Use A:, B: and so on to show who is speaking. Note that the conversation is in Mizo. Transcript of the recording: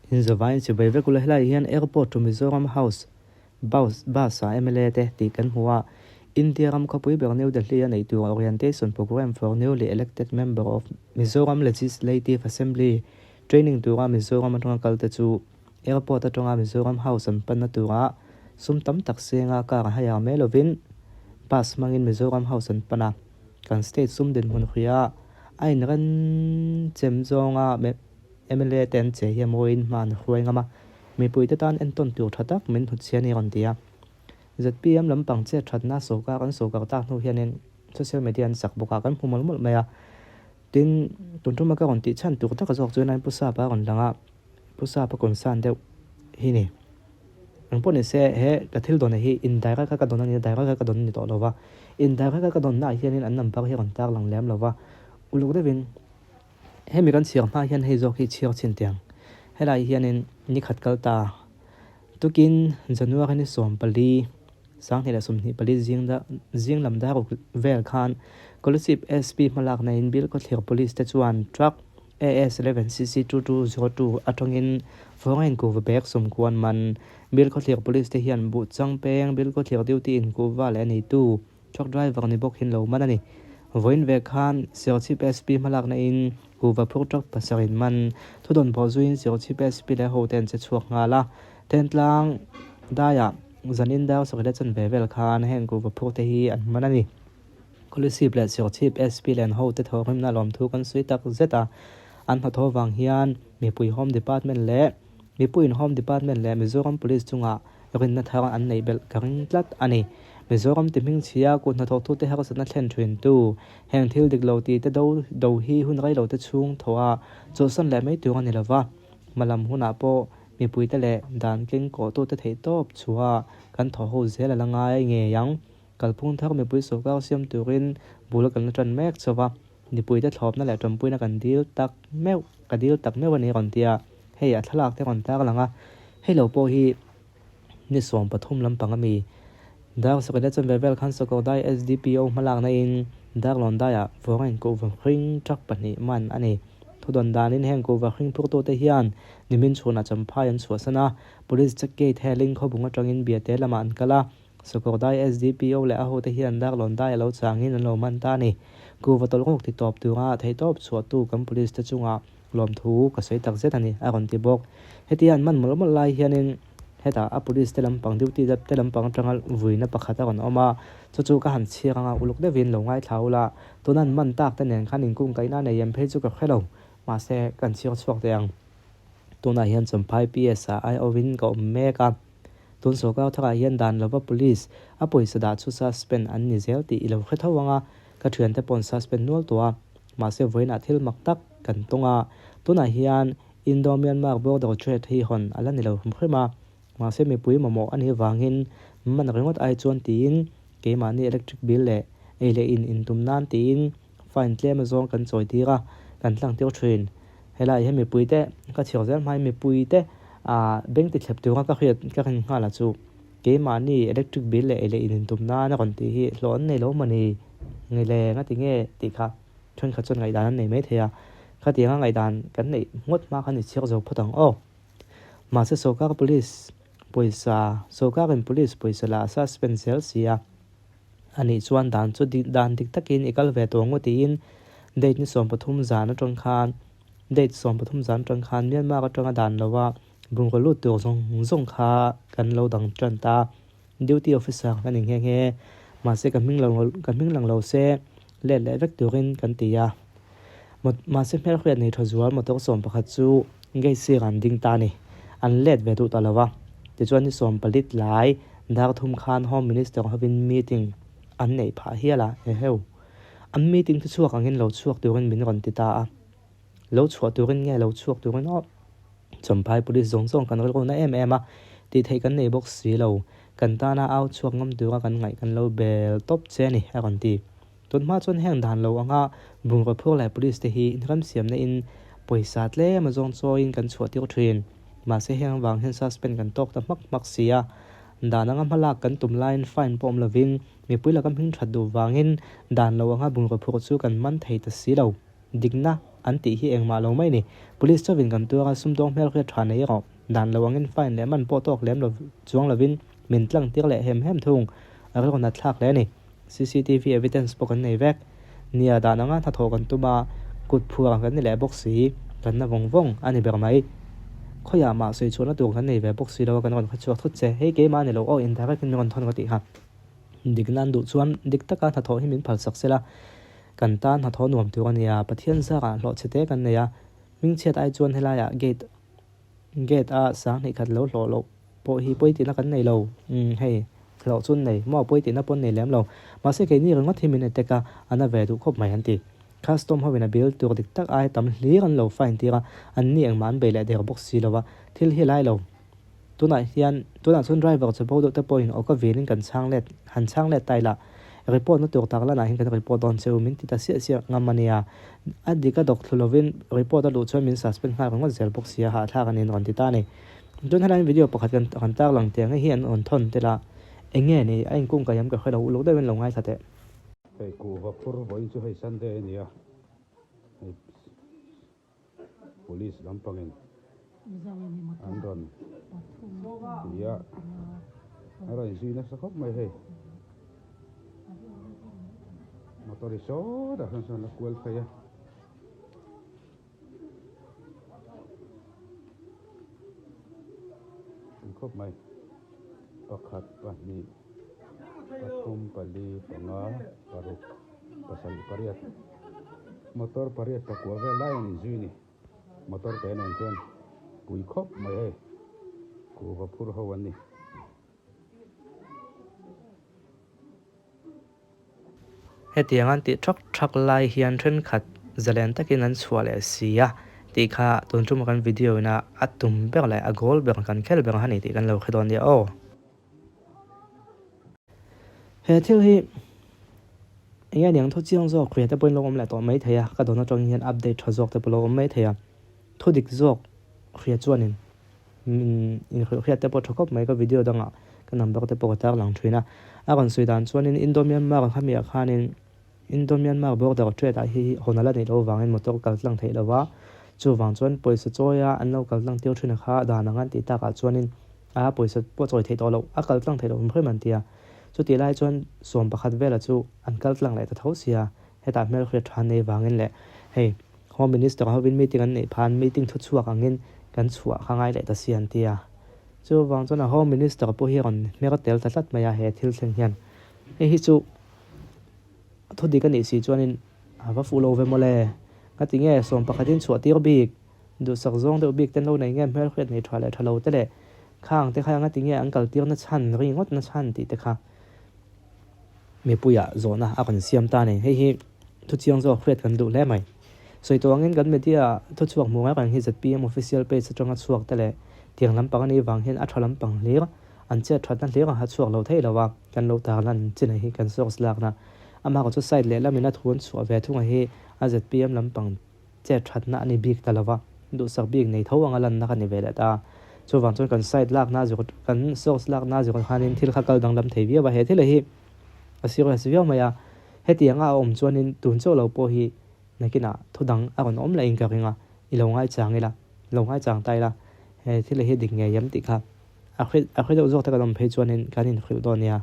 A: Inzawvain chibai vek ula helaiah hian Airport to Mizoram House Bus bus ah mla te tih kan hmu a, India ram khawpui ber New Delhi a neih tur Orientation Programme for Newly Elected Member of Mizoram Legislative Assembly Training tura Mizoram atanga kal te chu Airport atanga Mizoram House an panna tura sum tam tak senga car a hire mai lovin bus hmangin Mizoram House an pan a, kan state sum dinhmun hria a inren chem zawnga mla te an che hi a mawiin hma an hruai ngam a, mipuite tan entawn tur tha tak min hnutchhia a ni rawn ti a. Zpm lampang chet thatna sawrkar an sawrkar tak hnu hianin social media an sak bawk a, kan hmu mawlh mawlh mai a. Tin, tun tuma ka rawn tih chhan tur taka zawk chuan Pu Sapa a rawn lang a, Pu Sapa concern deuh hi ni. Eng pawh ni se, he ka thil dawn hi indirect a ka dawn a ni a, direct a ka dawn a ni tawh lo va. Indirect a ka dawnna ah hianin an number hi a rawn tar lang lem lo va, uluk deuhin Hemi kan chhiar hma hian hei zawk hi chhiar chhin teh ang. Helai hianin ni khat kal ta tukin January ni 14, 2024 zing da zing lam daruk vel khan Kolasib SP hmalakna in Bilkhawthlir Police te chuan truck AS 11 CC 2202 atangin foreign kuhva bag sawmkuan man Bilkhawthlir Police te hian Buhchang peng Bilkhawthlir duty in kuhva leh a neitu Truck driver ni bawk hin lo man a ni. Vawiin ve khan Serchhip SP hmalakna in kuhva phur truck pasarih in man. Thudawn pawh zuiin Serchhip SP leh ho te an che chhuak nghal a. Tentlang daiah zanin dar sarih leh chanve vel khan heng kuhva phur te hi an man a ni. Kolasib leh Serchhip SP leh an ho te thawhrimna lawmthu kan sawi tak zet a. An hnathawh vang hian mipui Home Department leh Mipuiin Home Department leh Mizoram Police chungah rinna thar an neih belh ka ring tlat a ni. Mizoram ti hmingchhia kut hnathawktute harsatna thlen thintu, heng thil dik lo tih te do do hi hun rei lote chhung thaw a chawlhsan leh mai tur a ni lo va, hmalam hunah pawh mipuite leh dan keng kawhtute theih tawp chhuah kan thaw ho zel a la ngai ngei ang. Kalphung thar mipui sawrkar siam turin bul kan la tan mek chauh va. Mipuite thlawpna leh ṭawmpuina kan dil tak meuh, ka dil tak meuh a ni rawn ti a, hei a thlalak te rawn tar lang a, hei lo pawh hi ni 13 lampang a mi. Dar Sakawlh chuan ve vel khan Sakawrdai SDPO hmalakna in Darlawn daiah vawng in kuhva hring truck pahnih man a ni. Thudawn danin heng kuhva hring phurtute hian nimin chhunah Champhai an chhuahsan a, Police check gate helin khawbung atangin Biate lamah an kal a, Sakawrdai SDPO leh a hote hian Darlawn dai a lo changin an lo man ta a ni. Kuhva tawlhngawk ti tawp tura theihtawp chhuahtu kan police te chungah lawmthu ka sawi tak zet a ni, a rawn ti bawk. Hetia an man mawlh mawlh lai hianin hetah a police te lampang duty te lampang atanga vuina pakhat a rawn awm a, chu chu ka han chhiar anga uluk deuhin lo ngaithla ula, tuna an man tak te nen khan inkungkaihna a nei em phei chu ka hre lo, mahse kan chhiar chhuak teh ang. Tunah hian Champhai PS ah aiawhin ka awm mek a. Tun sawrkar tharah hian dan lova police a pawisa dah chu suspend an ni zel tih i lo hre tho ang a, ka thiante pawh an suspend nual tawh a, mahse vawiinah thil mak tak kan tawng a, tunah hian Indo-Myanmar border trade hi hawn a la ni lo hrim hrim a, mahse mipui mamawh a nih vangin man ringawt ai chuan tiin keimahni electric bill leh ei leh in intum nan tiin fine tlem azawng kan chawi tir a, kan tlang tir thin. Helai hian mipuite ka chhiar zel hmain mipuite ah bank ti thlep tura ka hriat ka rin nghal a chu keimahni electric bill leh ei leh in intum nan a rawn tih hi hlawh an nei lo mawni nge le nga ti nge tih kha thenkhat chuan ngaihdan an nei maithei a, khatianga ngaihdan kan neih ngawt hma khan i chhiar zo phawt ang aw. Mahse sawrkar police pawisa sawrkarin police pawisa la a suspend zel si a. A nih chuan dan chu dan dik takin i kal ve tawh ngawt tiin date ni 13 zan atang khan date 13 zan atang khan Myanmar atanga dan lova bungraw lut tur zawng zawng kha kan lo dang tan ta. Duty officer ka ni nghe nghe. Mahse ka hming lo ka hming lang lo se let leh vek turin kan ti a. Mahse hmelhriat nei tha zual motor 11 chu gate sirah an ding ta a ni. An let ve duh ta lo va. Tichuan ni 14 lai dar thum khan Home Minister hovin meeting an neih phah hial a, eheu. An meeting chu chhuak angin lo chhuak turin min rawn ti ta a. Lo chhuah turin nge lo chhuak turin aw. Champhai Police zawng zawng kan rilru na em em a, tih theih kan nei bawk si lo. Kan tana au chhuak ngam tura kan ngaih kan lo bel tawp che a ni, a rawn ti. Tun hma chuan heng dan lo anga bungraw phur leh police te hi inram siamna in pawisa tlem a zawng chawiin kan chhuah tir thin. Mahse heng avang hian suspend kan tawk ta hmak hmak si a. Dan anga hmalak kan tum laiin fine pawh awm lovin mipui laka hming that duh vangin dan lo anga bungraw phur chu kan man thei ta si lo. Dikna an tih hi engmah lo mai ni. Police chauhin kan tuar a, sumdawng hmelhriat tha nei erawh dan lo angin fine leh man pawh tawk lem lo chuang lovin min tlang tir leh hem hem thung. A rilru nat thlak hle a ni. Cctv evidence pawh kan nei vek. Nia dan anga hnathawh kan tum a, kut phuar ang kan ni leh bawk si, kan na vawng vawng a ni ber mai. Khawiah mah sawi chhuahna tur kan nei ve bawk si lo a kan rawn kha chhuak thut che. Hei keimah a ni lo aw, indirect in min rawn thawn ka tih kha. Dik nan duh chuan dik taka hnathawh hi min phalsak sela, kan tan hnathawh nuam tur a nia. Pathian zarah hlawhchhe te kan nei a, hmingchhiat ai chuan helaiah gate gate a sang hnih khat lo hlawh loh pawh hi pawi tihna kan nei lo. Umm hei hlawh chu nei maw pawi tihna pawn nei lem lo. Mahse keini ringawt hi min attack a, a na ve duh khawp mai an ti. Custom ho in a bill tur dik tak ai tam hlir an lo fine tir a, an ni engmah an bei leh der bawk si lo a, thil hi lai lo. Tunah hian, tunah chuan driver chu bo deuh te pawhin aw ka vilin kan chhang let, han chhang let ta ila, report na tur tak lanah hian kan report dawn che u min ti ta siah siah ngam a nia. A dik a dawk thlu lovin report a luh chuan min suspend nghal ringawt zel bawk sia, hahthlak a niin rawn ti ta a ni. Chuan helaiin video pakhat kan kan tarlang teh ang hei hi an rawn thawn tel a, eng nge ni a inkungkaih am ka hre lo, uluk deuhin lo ngaithla teh.
B: Hei kuhva phur vawiin chu hei Sunday a ni a, hei Police lampangin an rawn ti a, a rawn inzui nasa khawp mai hei. Motor hi sawtah sawn sawn a kual phei a. Ni khawp mai. Pakhat, pahnih, pathum, pali, panga, paruk, pasarih, pariat. Motor pariat pakua vel lai an inzui a ni. Motor te nen chuan pui khawp mai hei. Kuhva phur ho an ni.
A: Hetiang an tih thak thak lai hian thenkhat zalen takin an chhuah leh si a tih kha tun tuma kan video ina a tum ber leh a goal ber kan khel ber a ni tih kan lo hre dawn nia aw. He thil hi eng nge niang thu chiang zawk hria te pawhin lo awm leh tawh mai thei a, ka dawn atangin hian update tha zawk te pawh lo awm mai thei a, thu dik zawk hria chuanin Min inhrilhhriat te pawh tha khawp mai ka video dangah ka number te pawh ka tar lang thin a. A rawn sawi dan chuanin Indo Myanmar khamiah khanin Indo Myanmar border trade ah hi hawn a la neih loh avangin motor kal tlang theih lo va, chuvang chuan pawisa chawia an lo kal tlang tir thin a kha dan ang an tih takah chuanin a pawisa pawh chawi theih tawh loh a kal tlang theih loh hrim hrim an ti a. Chutih lai chuan 11 vela chu an kal tlang leh ta tho sia, hetah hmelhriat tha an nei vangin leh hei Home Minister hovin meeting an neih phan, meeting thu chhuak angin kan chhuah kha ngai leh ta si an ti a. Chuvang chuan a Home Minister pawh hi a rawn hmer tel ta tlat mai a he thil thleng hian. Hei hi chu thu dik a nih si chuanin a va fuh lo ve mawle. Ngati nge 11 in chhuah tir bik, duhsak zawng deuh bik ten lo nei nge hmelhriat nei tha leh tha lo te leh khang te kha ngati nge an kal tir na chhan ringawt na chhan tih te kha. Mipuiah zawhna a rawn siam ta a ni. Hei hi thuchiang zawk hriat kan duh hle mai. Sawi tawh angin kan media thuchhuak hmuh ngai reng hi zpm official page atanga chhuak te leh tiang lampang a nih vang hian a tha lampang hlir an chet thatna hlir a chhuak lo thei lo a, kan lo tarlan chin hi kan source lakna. Amah chu side lehlam in a thu an chhuah ve thung a hi a zpm lampang chet thatna a ni bik ta lo va, duhsak bik nei tho anga lanna ka ni ve leh ta. Chuvang chuan kan site lakna zir kan source lakna zir khanin thil kha kal danglam thei viau a, he thil hi a serious viau mai a, hetianga a awm chuanin tun chauh lo pawh hi nakinah thu dang a rawn awm leh in ka ring a, i lo ngaichang ila, lo ngaichang ta ila, he thil hi dik ngei em tih kha a hre deuh zawk te kan awm phei chuanin kan inhrilh dawn nia.